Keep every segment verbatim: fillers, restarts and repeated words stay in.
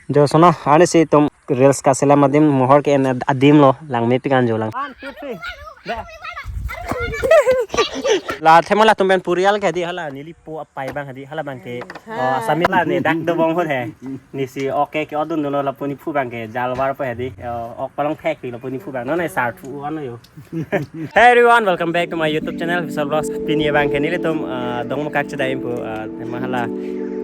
Jo sono, arnisi itum reels kaselam adim, mohor ke-en ad-, adim lo, langmepik an jo lang. One, two, three. Dah. La thema latum pen purial ke hedi, hala neli po apai abang hedi, hala abangke. Oh, Assami la ne dak dobom ahut he. Nisi ok ke ke-odun dolo lapu nephu abangke, jalwar po hedi. Oh, ok palong thekpik lapu nephu abang. Non ne sarthu an lo jo. Hey everyone, welcome back to my YouTube channel, Vishal Vlogs. Pini abangke nelitum, ah, Dongmukak chedam pu, ah, thema hala.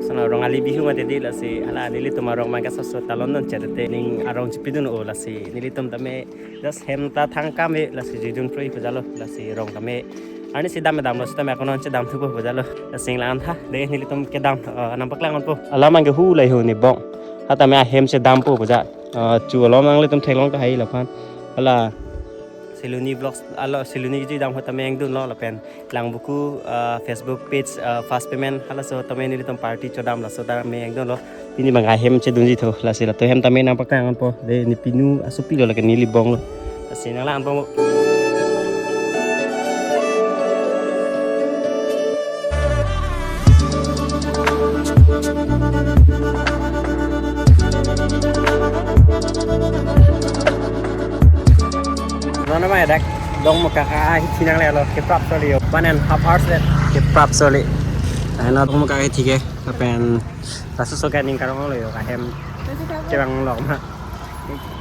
Sono Rongali Bihu mati hedi, lasi hala nelitum arong abangke soso talon non chedete ning arong chipidun o, lasi nelitum tame just hem ta thangkam e, lasi jujun prui pu jalo, lasi rong tame. Arnisi dam dam lo, sitame ako non chedam thupo pu jalo. Lasi lang tha, de nelitum kedam, ah, nangpaklang ponpo. Alam abangke hu lai hu ni bong. Hatame ahem chedampo pu ja. Ah, chu alom nanglitum theklong tahai laphan. Hala Siloni Vlogs, alo Siloni kejui dam ahut tame ingdun lo lapen Langvoku, ah, Facebook page, ah, first payment halaso tame nelitum party chodam, laso tame ingdun lo. Pini abang ahem chedunji tho, lasi latum ahem tame nangpaklang ponpo. De ne pinu asopi lo, lake neli bong lo. Lasi nanglang ponpo. Non abang dak Dongmukak ahithi nanglelo, keprap soli jo. One and half hours le keprap soli. Ano Dongmukak ahithi ke, lapen laso so ke ning karong lo jo, ahem chevang lok ma.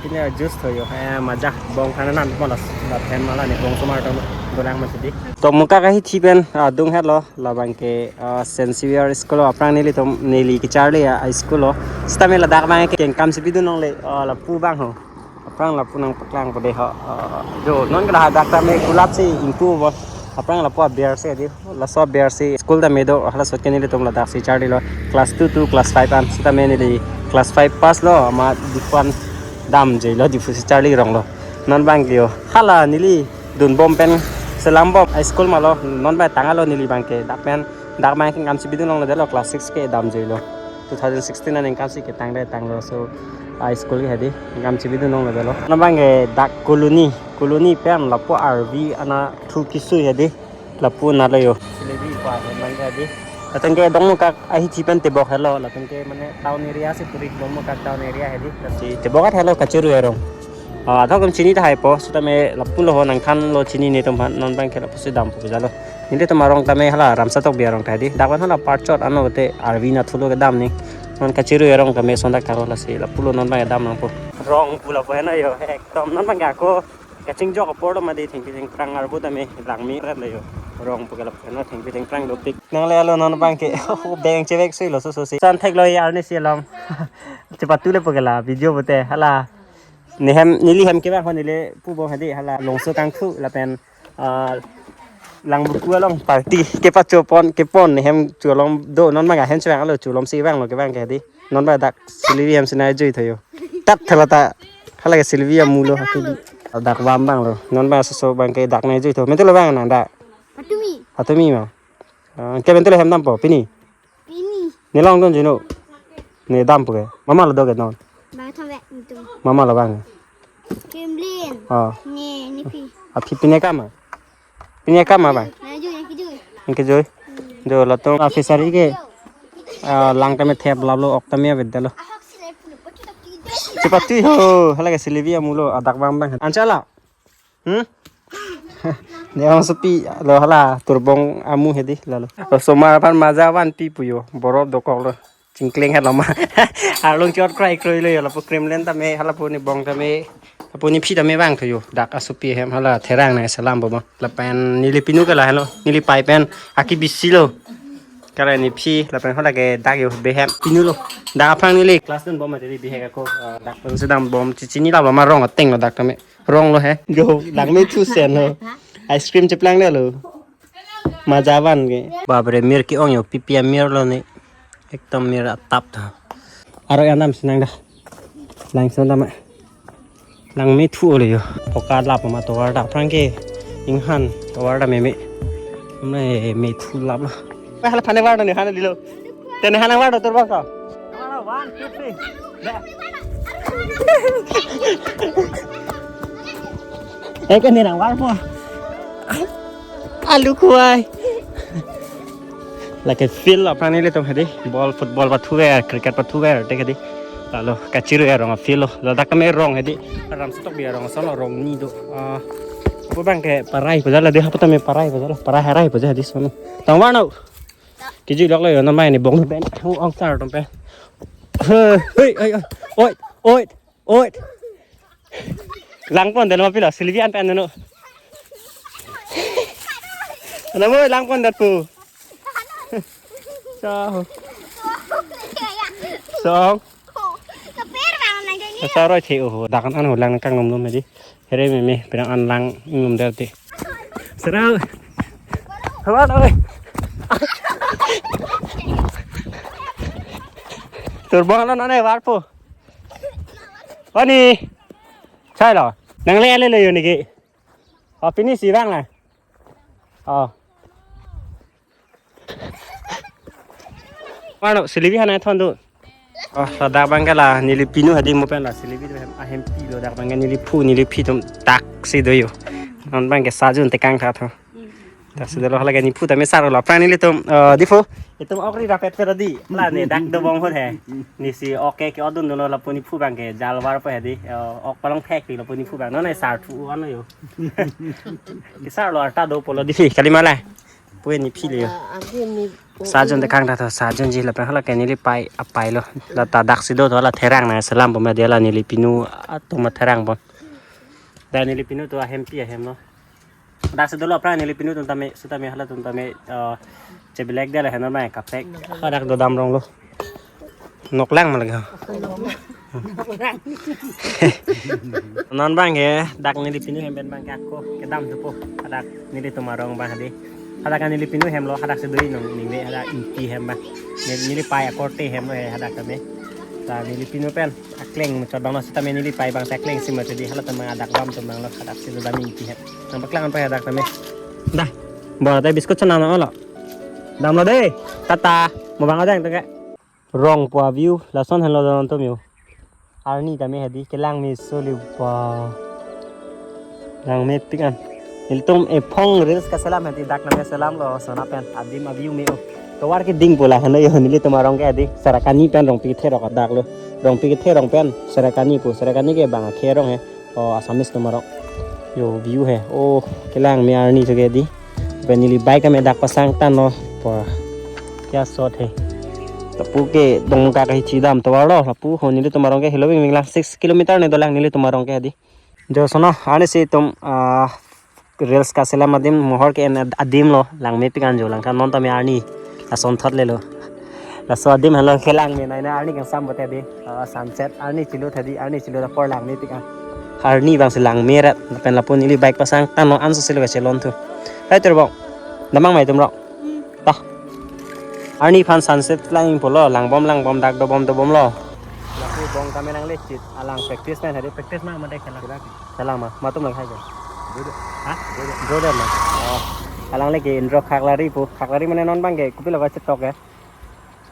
Pini juice tho jo, eh, maja bong khana nan molas, lapen hala ne bong somar to dolang mati hedi. Dongmukak ahithi pen, ah, dung het lo, labangke, ah, Saint Xavier School lo, aphrang nelitum neli kecharli a school lo. Sitame ladak abangke kengkam si bidun longle, ah, lapu abang ho. Aphrang lapu nangpaklangpo de ho. Ah, jo, non ke ladak tame gulap si ingpu bo. Aphrang lapu aber si hedi. Laso aber si school tame do, halaso ke nelitum ladak si charlilo. Class two to class five an, sitame neli class five pass lo, amat Diphu an damjoi lo, Diphu si charli rong lo. Non abangke jo, hala neli dunbom pen selambom a school ma lo, non abang tanglo neli abangke, dak pen, dak abangke ingkam si bidun longle detlo, class six ke damjoi lo. Two thousand sixteen an ingkam si ketang de tanglo, so a school ke hedi, ingkam si bidun longle detlo. Non abangke dak colony, colony pen lapu arvi ana thu kesui hedi. Lapu nalo jo. Silebi pa man jadi. Latum ke Dongmukak ahithi pen tebok helo. Latum ke mane town area si puri, Dongmukak town area hedi. Lasi tebok at helo, kachiru arong. Ah, adhokom chini tahai po. Sitame lapu lo ho, nangthanlo chini netum aphan, non abangke lapu si dampo jalo. Nelitum arong tame hala Ramsatok bi arong tahai hedi. Dak pen hala parchot ano te arvi nathu lo kedam ni. Non kachiru arong tame sondak tharo, lasi lapu lo non abang dam nangpo. Rong pu lapu hena jo. Ekdom non abangke ako kachingjok apor lo mati, thengpi thengphrang arvo tame langme ret lo jo. Rong pu ke lapu hena thengpi thengphrang dopik. Nanglelo non abangke. Oh, beng chevek sui lo soso si. Son theklo ya arnisi along. Chepatu le pu ke la video pute hala. Ne hem, neli hem kevang ho, neli pu bom hedi, hala Longso Kangthu lapen, ah, Langvoku along party kepachopon kepon ne hem chu along do, non abang ahem chevanglo, chu alom si vanglo kevang ke hedi. Non abang dak Silvi hem si nai jui tho jo. Tat thala ta. Hala ke Silvi amu lo hatu di. Dak vam abang lo. Non abang soso abangke dak nai jui tho. Mentu lo abang nang dak. Patumi. Patumi ma. Ah, ke mentu lo hem dampo pini. Pini. Ne longdun juno. Ne dampo ke. Mama lo do ke non. Bang thom ve, itu. Mama lo abang. Kremlin. Ah. Ne, ne phi. Aphi pine kama. Pine kama abang. Na jui, na kijui. Ke jui. Hmm. Jo latum a fishery ke. Ah, lang tame thep lap lo, ok tame avedetlo. Ahok sile pulu potu tak kijui. Chepatu ho, hala ke Silvi amu lo, adak abang abang. Ancha la. Hmm? Ne asopi lo hala turbong amu hedi lalo. Osomar aphan maja vanpi pu jo, borop dokok lo. Chingkleng helo ma. Arlong chot krai kroi lo jo, lapu Kremlin tame, halapu ne bong tame, lapu ne phi tame vang tho jo. Dak asopi hem hala therang nang selam bo ma. Lapen neli pinu ke la helo, neli pai pen aki bisi lo. Kare ne phi, lapen hala ke dak jo behem pinu lo. Dak aphrang neli class dunbom mati hedi bihek ako, ah, dak pen si dambom, chini lap lo ma, rong ateng lo dak tame. Rong lo he. Jo, langme thu sen ho. Ice cream cheplang de lo. Maja van ke. Bapre, mir ke-ong jo, pipi amir lo ne. Ekdom mir atap tho. Aro yang dam sinang da. Langso dam. Langme thu lo jo. Poka lap ma tovar da aphrang ke. Inghan tovar da meme. Me, me thu lap lo. Wah, hala phane var ne hana dilo. Tene hana var tur bang ko. One, two, three. Eh, ke nirang var po. Alu kuai. Lake field aphrang nelitum hedi. Ball, football pathuver, cricket pathuver, te hedi. Lalo kachiri arong aphi lo. Ladak tame rong hedi. Ram setok bi arong ason lo, rong ni do. Ah, apo abang ke parai pajala de, apo tame parai pajala. Parai harai paja hedi sono. Tangwar no. Kiji lok lo yo namai ni bong ben. Hu ong sar tum pen. Hei, hei, hei, hei. Oi, oi, oi. Langpon den lo pilo, Sylvia an pen no. Ana mo langpon dat pu. So. Song. Sa roi the o, dak an ho lang kangnom nom hedi. Here meme, pirang an lang ingnom der te. Serang. Hawal oi. Turbong lo nane warpo. Oni. Chai lo. Nang le le le yo niki. Oh, pini si bang la. Oh. Mano, Sylvia hanai thon do. Oh, ladak abang ke la neli pinu hedi mo pen la Sylvia do hem, ahem pi lo, dak abang ke neli phu, neli phi tum taksi do yo. Non abang ke sajun tekang tha tho. Taksi do lo hala ke neli phu tame sar lo. Aphrang nelitum, eh, di phu. Itum ok ri rapet pe di. Pla ne dak dobom hot he. Neli si ok ke ke odun do lo lapu neli phu abang ke jalwar pe hedi. Eh, ok palong thek lo lapu neli phu abang. Non ne sar thu an lo yo. Ke sar lo arta do pulo di phi. Kali ma la. Pu neli phi le yo. Ah, agi ni. Sajun tekang tha tho, sajun ji lapen hala ke neli pai apai lo. La ta daksi do tho la therang nangselam pon ma dia la neli pinu atum therang pon. Da neli pinu to ahem pi ahem lo. Daksi do lo aphrang neli pinu tum tame, sutame hala tum tame, eh, chebilek dia la henor mai kaprek. Hadak do dam rong lo. Noklang ma lagi. Non abang ke dak neli pinu hem pen abang ke ako kedam thupo. Hadak nelitum arong abang hedi. Hadak neli pinu hem lo, hadak si do-i nong ningve, hadak Ingti hem abang. Neli, neli pai akorte hem lo he hadak tame. Ta neli pinu pen akleng muchot abang lo sitame neli pai abang si akleng si mati di hala tame hadak dam tum abang lo hadak si do dam Ingti hem. Nang paklang an pai hadak tame. Dah. Bo ta biscuit sana lo. Dam lo de. Tata. Mo abang ada yang tengke. Rong pu a-view lason henlo don tum yo. Arni tame hedi kelang me soli pa. Langmepik an. Nelitum ephong reels kaselam hedi dak nangselam lo sona pen adim a-view me o. Tovar keding pu la henlo yo nelitum arong ke hedi. Sarakani pen Rongpi kethe rok dak lo. Rongpi kethe rong pen Sarakani pu. Sarakani ke bang akhe rong he. Oh, Assamese atum arong. Yo, view he. Oh, kelang me arni joge di. Pen neli bike tame dak pasang tanglo. Wah, kya shot he. Lapu ke Dongmukak ahichi dam tovar lo. Lapu ho nelitum arong ke helo bing bing lang six kilometer ne dolang nelitum arong ke di. Jo sono, arni si itum, ah, reels kaselam adim mohor ke-en ad-, adim lo, langmepik an jo lang kan non tame arni. Lason thot le lo. Laso adim henlo kelang me nai na arni kangsam bote di. Ah, sunset arni chilut hedi, arni chilut apor langmepik an. Arni abang si langme rat, pen lapu neli bike pasang tanglo anso silo kachelon thu. Hai turbong. Damnang ma itum rok. Tah. Arni aphan sunset lang pulo, langbom langbom dak dobom dobom lo. Lapu bong tame nangle chit, alang practice nai hedi, practice ma mate khela. Khela. Khela ma, matum lang hai ke. Brother. Ha? Brother. Brother ma. Oh. Alang le ke indro khaklari pu, khaklari mane non abang ke, kopi lo ka chetok ke.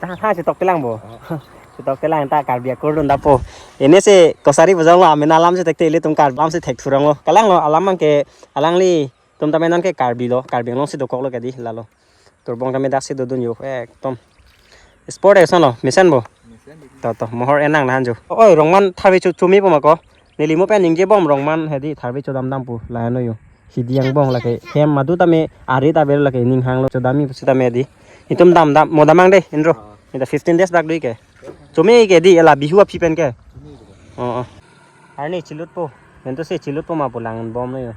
Tha tha chetok kelang bo. Oh. Chetok kelang ta Karbi akur dun dapo. Ene si kosari bojong lo, amen alam si thekte ilitum Karbi alam si thek thurong lo. Kelang lo, alam abang ke, alangli tum tame non ke Karbi lo, Karbi Anglong si dokok lo ke di lalo. Turbong tame dak si dodun yo, ekdom. Sport action lo, mesen bo. Mesen di. To, to, mohor enang nahan jo. Oi, Rongman tharve cho-, chome po ma ko. Neli mo pen ningje bom Rongman hedi tharve chodam dam pu lahen lo yo. Hidi angbong lake hem madu tame ari ta ber lake ning hang lo chodami pusitame di. Itum dam dam mo damnang de indro. Oh. Ita fifteen days bak dui ke. Chome ke di ela Bihu aphi pen ke. Chome ke. Oh, oh. Arni chilut po. Ento se chilut po ma pulang bom lo yo.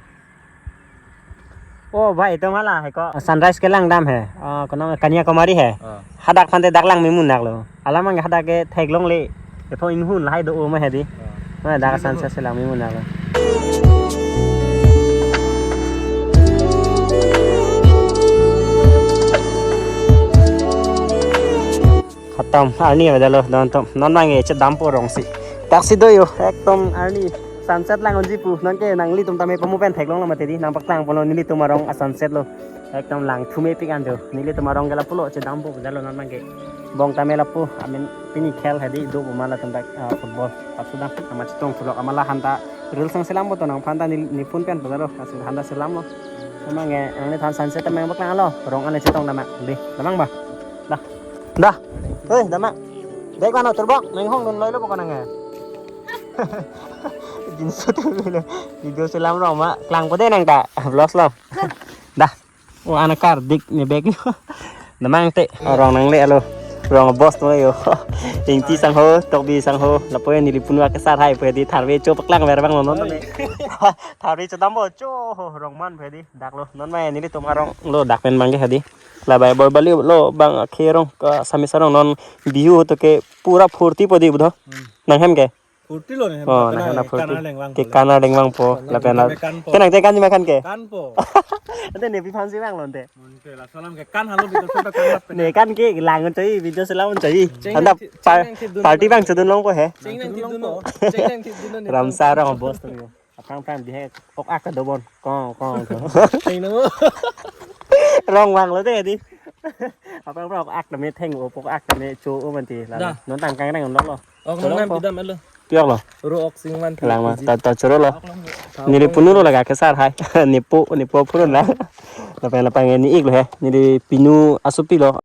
Oh, bhai, itum hala hai ko. Sunrise kelang dam he. Ah, kono Kanyakumari he. Ah. Hadak aphan te dak lang me munak lo. Alam abang hadak ke theklongle. Epo inhun lahai do o ma hedi. Ah. Ma dak sunset si lang me munak lo. Khatam, arni avelo don tum. Non abang e chedam po rong si. Dak si do yo, ekdom arni sunset lang unji pu. Non ke nanglitum tame pamu pen theklong lo mati di, nang paklang pulo nelitum arong a-sunset lo. Ekdom langthumepik an jo. Nelitum arong ke lapulo chedam po jalo non abang ke. Bong tame lapu, amen pini khel hedi do pu ma latum dak, ah, football. Lapu dam, amat chetong pulok, amat la hanta reels nangselam po to nangphan ta neli, neli phone pen pajalo. Laso hanta selam lo. Memang e, nangliphan sunset tame paklang lo. Rong ale chetong dam ma. Di, damnang ba. Dah. Dah. Hei, dam ma. Dek mano turbok, nang hong dun loi lo pokok nang eh. Jinsu tu lo. Video selam rong ma, klang pode nang ta, vlogs lo. Dah. Oh, anak kardik ni bag ni. Namang te, oh, rong nangle alo. Rong boss tu yo. Ingti sangho, Tokbi sangho, lapu neli punu akesar hai pu di tharve cho paklang ver bang lo non. Tharve cho dambo cho rong man pu di. Dak lo, non mai nelitum arong lo dak pen bang ke hadi. Labai bor bali lo bang akhe rong ka Assamese arong non Bihu to ke pura phurti podi budho. Hmm. Nang hem ke? Phurti lo ne, Oh, lapen nang hem na phurti. Kan arleng vang Ke po. Kan arleng vang po, Kan lapen arleng na. Kan po. Kenang te kan jima kan ke? Kan po. Ante nepi phan si vang lo ante. Monte la salam ke kan halo bito sudah kan lapen. Ne kan ke lang choi, video selam choi. Cheng Anta nang thi-, par-, cheng nang thidun party lo. Bang chedun long po he. Cheng nang thidun lo. Cheng nang thidun lo ne. Ramsa rong boss tu yo. Aphrang aphrang di he pok ak dobon. Kong, kong, kong. Theng nang. Rong vang lo de di. Aphrang aphrang pok ak tame theng o, pok ak tame cho o manti. La. Dah. Non tang kang nang lo lo. Ok, Choro nang po. Pidam alo. Piok lo. Ro ok sing man Lang ma, piji. Ta, ta choro lo. Ok, lang. Neli punu lo laga kesar hai. Nipu, nipu punu la. Lapang lapang ini ik lo he. Neli pinu asopi lo.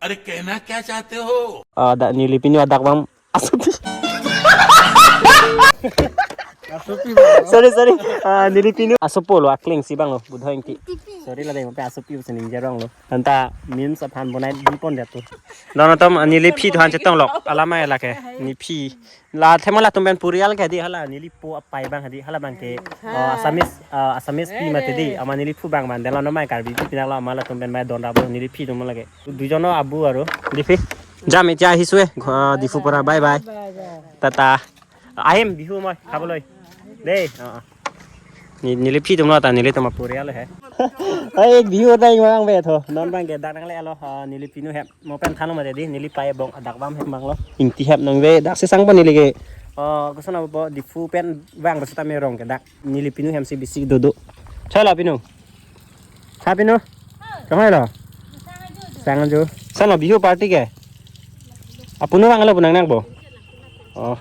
अरे कहना क्या चाहते हो? Ah, dak neli pinu adak bang asopi. Asopi bang. Sorry, sorry. Ah, neli pinu asopo lo, akling si bang lo, budho ingti. Sorry la dei, mape asopi usen ning jarong lo. Anta memes aphan bonai di pon dia tu. Don atom neli phi tuhan chetong lo. Alama ya lake. Ni phi. La thema latum pen purial ke di hala neli po apai bang hadi hala bang ke. Oh, Assamese, ah, Assamese phi mate di. Ama neli phu bang man. Dela no mai Karbi phi pinak lo ama latum pen mai don rabo neli phi tum lake. Duijon abu aro. Diphi. Jam etia ahi sue. Gho-, Diphu pora. Bye bye. Bye bye. Tata. Ahim Bihu moi khaboloi. Dei. Ah, ah. Ni, neli phi tum lo ta neli tum apurial he. Ai Bihu ta ing bang be tho. Non bang ke dak nangle alo, ah, neli pinu hem. Mo pen thanlo mate di neli pai bong adak bam hem bang lo. Ingti hem nang ve dak si sang pa neli ke. Oh, koson abo Diphu pen bang ro seta me rong ke dak. Neli pinu hem si bisi dodo. Chalo pinu. Tha pinu. Kamai lo? Sang jo. Sano Bihu party ke? Apunu bang lo punang nang bo. Oh.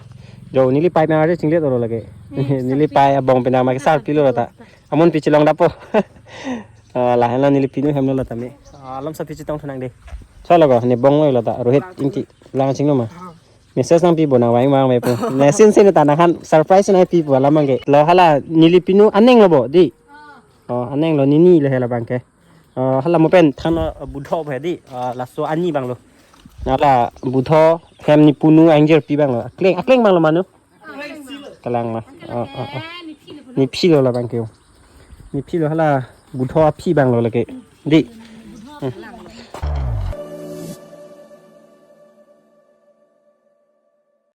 Jo neli pai mang aja chinglet oro lake. Neli pai abong pina ma ke sar pilo ta. Amun pichilong dapo. Ah, lahen lo neli pinu hem lo ta me. Ah, alam sa pichitong thanang de. Chalo ko ne bong lo ta Rohit ingti lang chingno ma. Message nang pi bo na wang wang me pu. Ne sin sin ta nang han surprise nang pi bo alam bang ke. Lo hala neli pinu aneng lo bo di. Oh, aneng lo nini le hela bang ke. Oh, hala mo pen than, uh, budho bo di. Uh, laso ani bang lo. Hala budho hem ni punu angjir pi bang lo. Akleng, akleng bang lo manu. Kalang lo. Oh, oh, oh. Ni phi lo la bang ke. Ni phi lo hala budho aphi bang lo lake. Di. Hmm.